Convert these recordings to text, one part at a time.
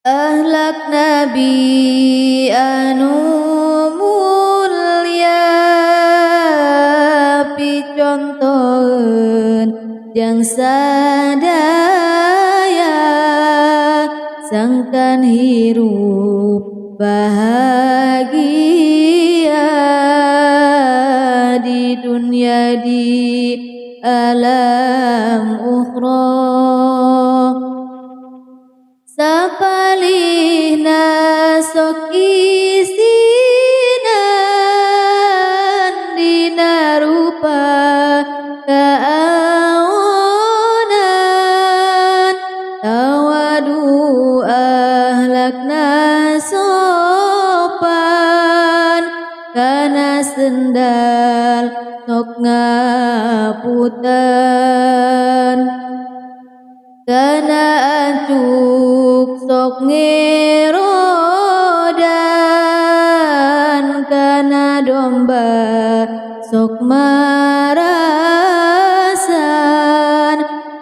Akhlak Nabi anu mulya picontoheun jang sadaya sangkan hirup bahagia di dunia di alam ukhra. Sapalihna sok isinan dina rupa kaaonan tawadu ahlakna sopan kana sendal sok ngaputan kana acuk sok ngerodan kana domba sok marasan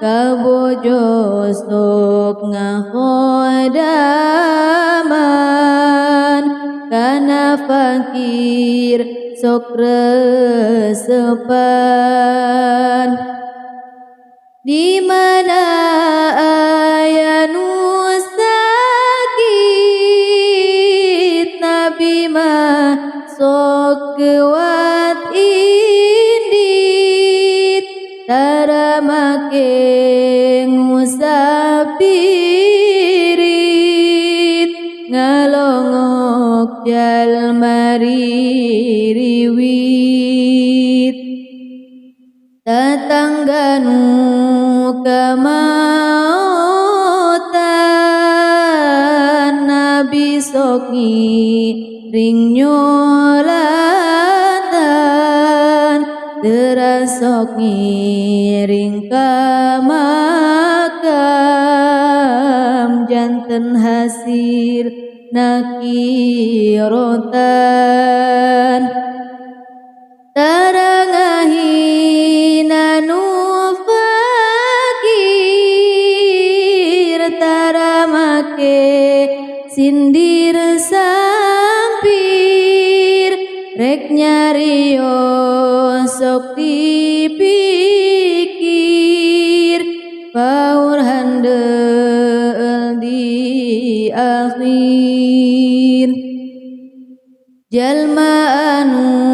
kabojo sok ngakhodaman kana fakir sok resepan. Di mana aya nu sakit Nabi mah sok kuat indit tara make ngusap pirit ngalongok jalma ririwit tetangga nu kemautan Nabi sok ngiring nyolatan teras sok ngiring ka makam janten hasil nakirotan tarangahina nu fakir tara make sindir sampir rek nyario sok dipikir paur handeueul di akhir. Jalma anu